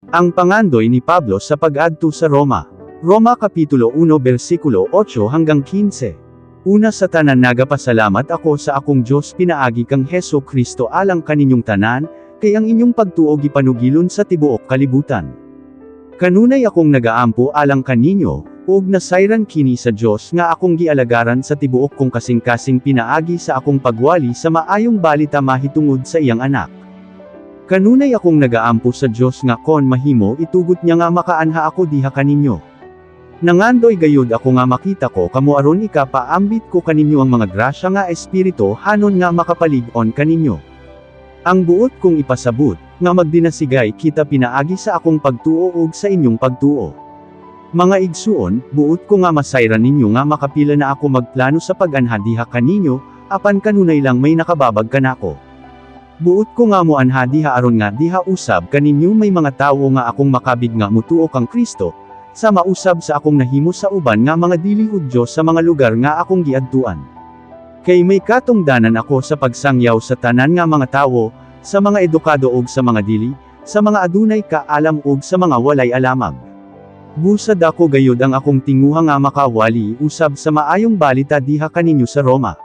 Ang pangandoy ni Pablo sa pag-adto sa Roma. Roma Kapitulo 1 versikulo 8 hanggang 15. Una sa tanan, nagapasalamat ako sa akong Dios pinaagi kang Hesu Kristo alang kaninyong tanan, kay ang inyong pagtuo gipanugilon sa tibuok kalibutan. Kanunay akong nagaampo alang kaninyo, ug nasayran kini sa Dios nga akong gialagaran sa tibuok kong kasing-kasing pinaagi sa akong pagwali sa maayong balita mahitungod sa iyang Anak. Kanunay akong nagaampo sa Dios nga kon mahimo itugot niya nga makaanha ako diha kaninyo. Nangandoy gayud ako nga makita ko kamo aron ikapaambit ko kaninyo ang mga grasya nga espiritu hanon nga makapalig-on kaninyo. Ang buot kong ipasabot, nga magdinasigay kita pinaagi sa akong pagtuo ug sa inyong pagtuo. Mga igsuon, buot ko nga masayran ninyo nga makapila na ako magplano sa pag-anha diha kaninyo, apan kanunay lang may nakababag kanako. Buot ko nga moanha diha aron nga diha usab kaninyo may mga tawo nga akong makabig nga mutuo kang Kristo, sama usab sa akong nahimo sa uban nga mga dili Hudyo sa mga lugar nga akong giadtuan. Kay may katungdanan ako sa pagsangyaw sa tanan nga mga tawo, sa mga edukado ug sa mga dili, sa mga adunay kaalam ug sa mga walay alamag. Busa dako gayud ang akong tinguha nga makawali usab sa maayong balita diha kaninyo sa Roma.